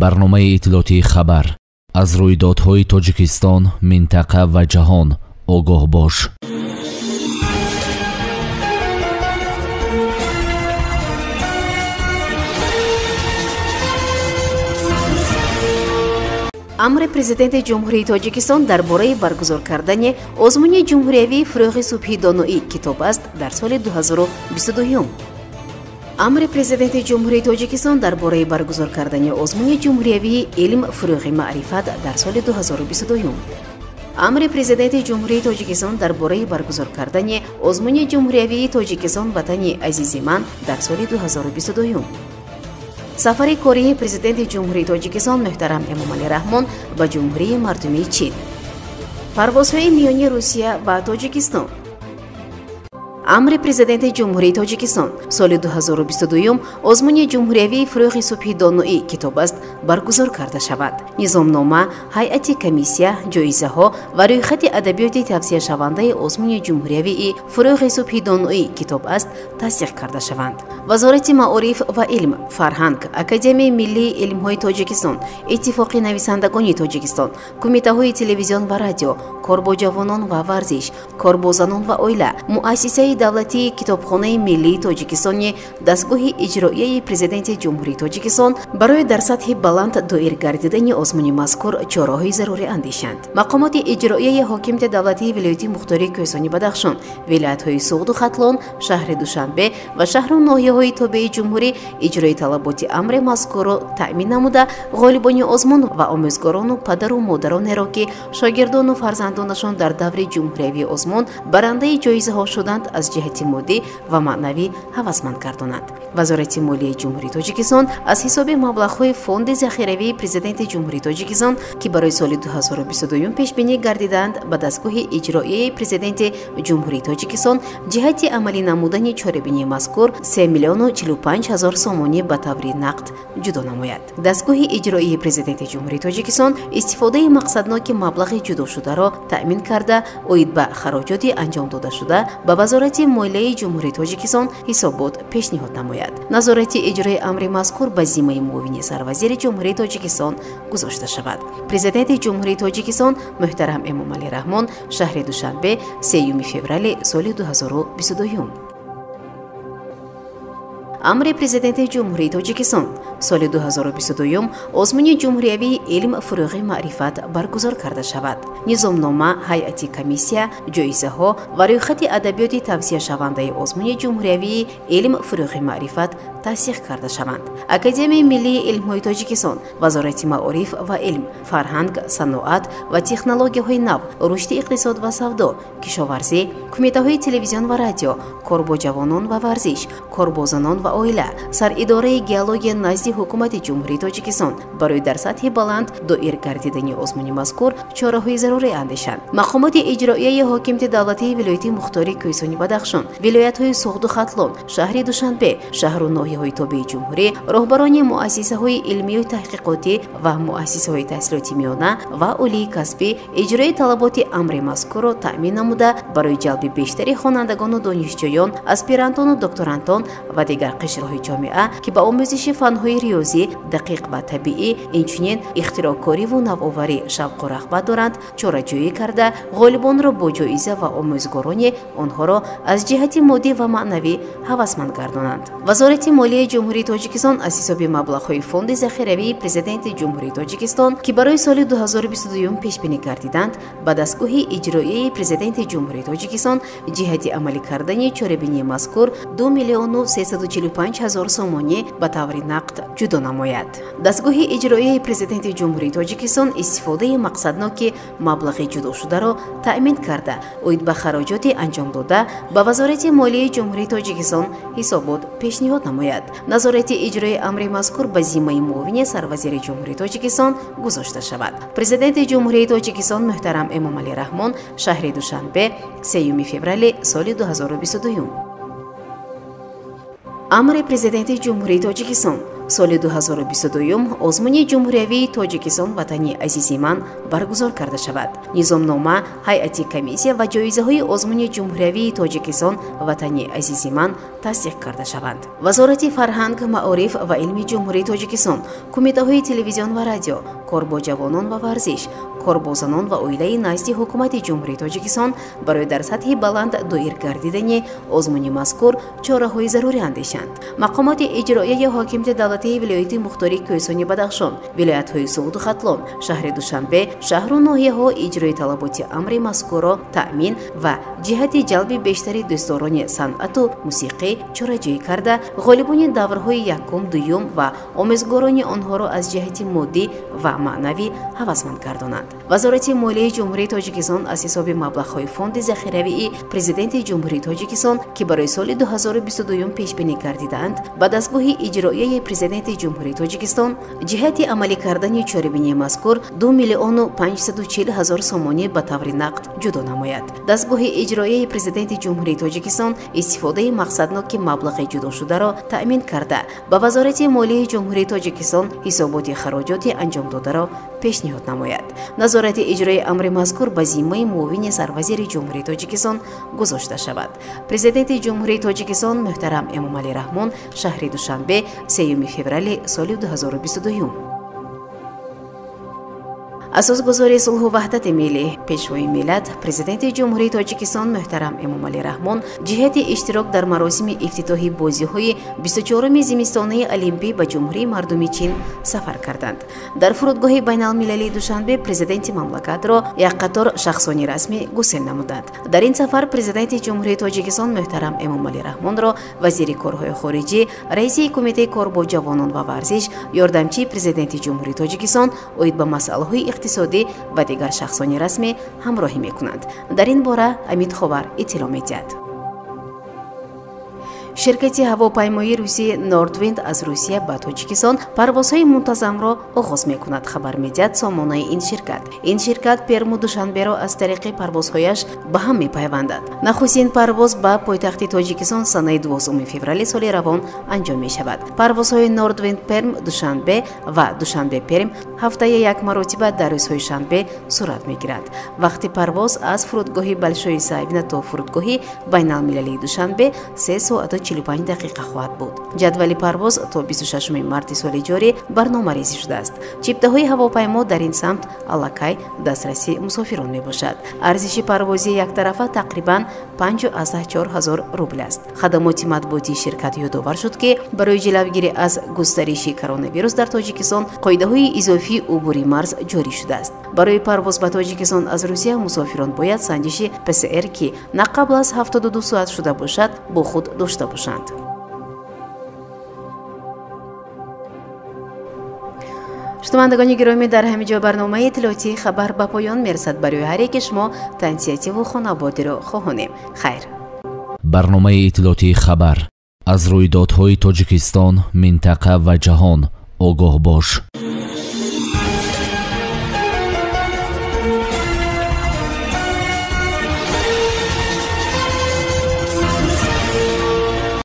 Барномаи иттилоотии хабар аз рӯйдодҳои Тоҷикистон, минтақа ва ҷаҳон огоҳ бош. Амри Президенти Ҷумҳурии Тоҷикистон дар бораи баргузор кардани озмуни ҷумҳуриявии «Фурӯғи субҳи доноӣ китоб аст» дар соли 2022. Амри Президенти Ҷумҳурии Тоҷикистон дар бораи баргузор кардани озмуни ҷумҳуриявии «Илм, фурӯғи маърифат» дар соли 2022. Амри Президенти Ҷумҳурии Тоҷикистон дар бораи баргузор кардани озмуни ҷумҳуриявии «Тоҷикистон ватани азизи ман» дар соли 2022. Сафари кории Президенти Ҷумҳурии Тоҷикистон муҳтарам Эмомалӣ Раҳмон ба Ҷумҳурии Мардумии Чин. Парвозҳои миёни Русия ва Тоҷикистон. Амри Президенти Ҷумҳурии Тоҷикистон соли 2022 озмуни ҷумҳуриявии «Фурӯғи субҳи доноӣ китоб аст» баргузор карда шавад. Низомнома, ҳайати комиссия, ҷоизаҳо ва рӯйхати адабиёти тавсияшавандаи озмуни ҷумҳуриявии «Фурӯғи субҳи доноӣ китоб аст» тасдиқ карда шаванд. Вазорати маориф ва илм, фарҳанг, Академияи миллии илмҳои Тоҷикистон, Иттифоқи нависандагони Тоҷикистон, кумитаҳои телевизион ва радио, кор бо ҷавонон ва варзиш, кор бо занон ва оила, муассисаи давлатии Китобхонаи миллии Тоҷикистони дастгоҳи иҷроияи Президенти Ҷумҳурии Тоҷикистон барои дар сатҳи баланд доир гардидани озмуни мазкур чораҳои зарурӣ андешанд. Мақомоти иҷроияи ҳокимияти давлатии вилояти мухтории Кӯҳистони Бадахшон, вилоятҳои Суғду Хатлон, шаҳри Душанбе ва шаҳру ноҳияҳои тобеи ҷумҳурӣ иҷрои талаботи амри мазкурро таъмин намуда, ғолибони озмун ва омӯзгорону падару модаронеро, ки шогирдону фарзандонашон дар даври ҷумҳуриявии озмун барандаи ҷоизаҳо шуданд, аз ҷиҳати моддӣ ва маънавӣ ҳавасманд гардонанд. Вазорати молияи Ҷумҳурии Тоҷикистон аз ҳисоби маблағҳои Фонди захиравии Президенти Ҷумҳурии Тоҷикистон, ки барои соли 2022 пешбинӣ гардидаанд, ба дастгоҳи иҷроияи Президенти Ҷумҳурии Тоҷикистон ҷиҳати амалӣ намудани чорабинии мазкур 3 миллиону 45 ҳазор сомонӣ ба таври нақд ҷудо намояд. Дастгоҳи иҷроии Президенти Ҷумҳурии Тоҷикистон истифодаи мақсадноки маблағи ҷудошударо таъмин карда, оид ба хароҷоти анҷом додашуда ба Вазорати молияи Ҷумҳурии Тоҷикистон ҳисобот пешниҳод намояд. Назорати иҷрои амри мазкур ба зиммаи муовини сарвазири Ҷумҳурии Тоҷикистон гузошта шавад. Президенти Ҷумҳурии Тоҷикистон муҳтарам Эмомалӣ Раҳмон, шаҳри Душанбе, 3 феврали соли 2022. Амри Президенти Ҷумҳурии Тоҷикистон соли 2022 озмуни ҷумҳуриявии «Илм, фурӯғи маърифат» баргузор карда шавад. Низомнома, ҳайати комиссия, ҷоизаҳо ва рӯйхати адабиёти тавсияшавандаи озмуни ҷумҳуриявии «Илм, фурӯғи маърифат» тасдиқ карда шаванд. Академияи миллии илмҳои Тоҷикистон, Вазорати маориф ва илм, фарҳанг, саноат ва технологияҳои нав, рушди иқтисод ва савдо, кишоварзӣ, кумитаҳои телевизион ва радио, кор бо ҷавонон ва варзиш, кор бо занон ва оила, саридораи геология назди Ҳукумати Ҷумҳурии Тоҷикистон барои дар сатҳи баланд доир гардидани озмуни мазкур чораҳои зарурӣ андешанд. Мақомоти иҷроияи ҳокимияти давлатии вилояти мухтории Кӯҳистони Бадахшон, вилоятҳои Суғду Хатлон, шаҳри Душанбе, шаҳру ноҳияҳои тобеи ҷумҳурӣ, роҳбарони муассисаҳои илмию таҳқиқотӣ ва муассисаҳои таҳсилоти миёна ва олии касбӣ иҷрои талаботи амри мазкурро таъмин намуда, барои ҷалби бештари хонандагону донишҷӯён, аспирантону докторантон ва дигар қишрҳои ҷомеа, ки ба омӯзиши фанҳои риёзӣ, дақиқ ва табиӣ, инчунин ихтироъкориву навоварӣ шавқу рағбат доранд, чораҷӯӣ карда, ғолибонро бо ҷоиза ва омӯзгорони онҳоро аз ҷиҳати моддӣ ва маънавӣ ҳавасманд гардонанд. Вазорати молияи Ҷумҳурии Тоҷикистон аз ҳисоби маблағҳои Фонди захиравии Президенти Ҷумҳурии Тоҷикистон, ки барои соли 2022 пешбинӣ гардиданд, ба дастгоҳи иҷроияи Президенти Ҷумҳурии Тоҷикистон ҷиҳати амалӣ кардани чорабинии мазкур 2 миллиону 345 ҳазор сомонӣ ба таври нақд ҷудо намояд. Дастгоҳи иҷроияи Президенти Ҷумҳурии Тоҷикистон истифодаи мақсадноки маблағи ҷудошударо таъмин карда, оид ба хароҷоти анҷомдода ба Вазорати молияи Ҷумҳурии Тоҷикистон ҳисобот пешниҳод намояд. Назорати иҷрои амри мазкур ба зиммаи муовини сарвазири Ҷумҳурии Тоҷикистон гузошта шавад. Президенти Ҷумҳурии Тоҷикистон муҳтарам Эмомалӣ Раҳмон, шаҳри Душанбе, 3 феврали соли 2022. Амри Президенти Ҷумҳурии Тоҷикистон Соли 2022 озмуни ҷумҳуриявии Тоҷикистон Ватани азизи ман баргузор карда шавад. Низомнома, ҳайати комиссия ва ҷоизаҳои озмуни ҷумҳуриявии Тоҷикистон Ватани азизи ман тасдиқ карда шаванд. Вазорати фарҳанг, маориф ва илми Ҷумҳурии Тоҷикистон, кумитаҳои телевизион ва радио, кор бо ҷавонон ва варзиш, кор бо занон ва оилаи назди Ҳукумати Ҷумҳурии Тоҷикистон барои дар сатҳи баланд доир гардидани озмуни мазкур чораҳои зарурӣ андешанд. Мақомоти иҷроияи ҳокимияти давлатии вилояти мухтори Кӯҳистони Бадахшон, вилоятҳои Суғду Хатлон, шаҳри Душанбе, шаҳру ноҳияҳо иҷрои талаботи амри мазкурро таъмин ва ҷиҳати ҷалби бештари дӯстдорони санъату мусиқӣ чораҷӯӣ карда, ғолибони даврҳои якум, дуюм ва омезгорони онҳоро аз ҷиҳати моддӣ ва маънавӣ ҳавасманд гардонанд. Вазорати молияи Ҷумҳурии Тоҷикистон аз ҳисоби маблағҳои фонди захиравии Президенти Ҷумҳурии Тоҷикистон, ки барои соли 2022 пешбинӣ гардидаанд, ба дастгоҳи иҷроияи Президенти Ҷумҳурии Тоҷикистон ҷиҳати амалӣ кардани чорабинии мазкур 2 540 000 сомонӣ ба таври нақд ҷудо намояд. Дастгоҳи иҷроияи Президенти Ҷумҳурии Тоҷикистон истифодаи мақсадноки маблағи ҷудошударо таъмин карда, ба Вазорати молияи Ҷумҳурии Тоҷикистон ҳисоботи хароҷоти анҷомдодаро пешниҳод намояд. Назорати иҷрои амри мазкур ба зиммаи муовини сарвазири Ҷумҳурии Тоҷикистон гузошта шавад. Президенти Ҷумҳурии Тоҷикистон муҳтарам Эмомалӣ Раҳмон, шаҳри Душанбе, 3 феврали соли 2022. Асосгузори сулҳу ваҳдати миллӣ, Пешвои миллат, Президенти Ҷумҳурии Тоҷикистон муҳтарам Эмомалӣ Раҳмон ҷиҳати иштирок дар маросими ифтитоҳи бозиҳои 24-уми зимистонаи Олимпӣ ба Ҷумҳурии Мардуми Чин сафар карданд. Дар фурудгоҳи байналмилалии Душанбе президенти мамлакатро як қатор шахсони расмӣ гусел намуданд. Дар ин сафар Президенти Ҷумҳурии Тоҷикистон муҳтарам Эмомалӣ Раҳмонро вазири корҳои хориҷӣ, раиси Кумитаи кор бо ҷавонон ва варзиш, ёрдамчии Президенти Ҷумҳурии Тоҷикистон оид ба масъалаҳои иқтисодӣ ва дигар шахсони расмӣ ҳамроҳӣ мекунанд. Дар ин бора Амид Ховар иттилоъ медиҳад. Ширкати ҳавопаймоии русии Нордвинд аз Русия ба Тоҷикистон парвозҳои мунтазамро оғоз мекунад, хабар медиҳад сомонаи ин ширкат. Ин ширкат Перму Душанберо аз тариқи парвозҳояш ба ҳам мепайвандад. Нахустин парвоз ба пойтахти Тоҷикистон санаи 12 феврали соли равон анҷом мешавад. Парвозҳои Нордвинд Перм Душанбе ва Душанбе Перм ҳафтаи як маротиба дар рӯзҳои шанбе сурат мегирад. Вақти парвоз аз фурудгоҳи Большои Савино то фурудгоҳи байналмилалии Душанбе 3 соату 45 дақиқа хоҳад буд. Ҷадвали парвоз то 26 марти соли ҷорӣ барномарезӣ шудааст. Чиптаҳои ҳавопаймо дар ин самт аллакай дастраси мусофирон мебошад. Арзиши парвози яктарафа тақрибан 5,4 ҳазор рубл аст. Хадамоти матбуотии ширкат ёдовар шуд, ки барои ҷилавгирӣ аз густариши коронавирус дар Тоҷикистон қоидаҳои изофии убури марз ҷорӣ шудааст. Барои парвоз ба Тоҷикистон аз Русия мусофирон бояд санҷиши ПСР, ки на қабл аз 72 соат шуда бошад, бо худ дошта бошанд. Шунавандагони гиромӣ, дар ҳамин ҷо барномаи иттилоотии хабар ба поён мерасад. Барои ҳар яке шумо тансиятиву хонободиро хоҳонем. Хайр. Барномаи иттилоотии хабар аз рӯйдодҳои Тоҷикистон, минтақа ва ҷаҳон огоҳ бош.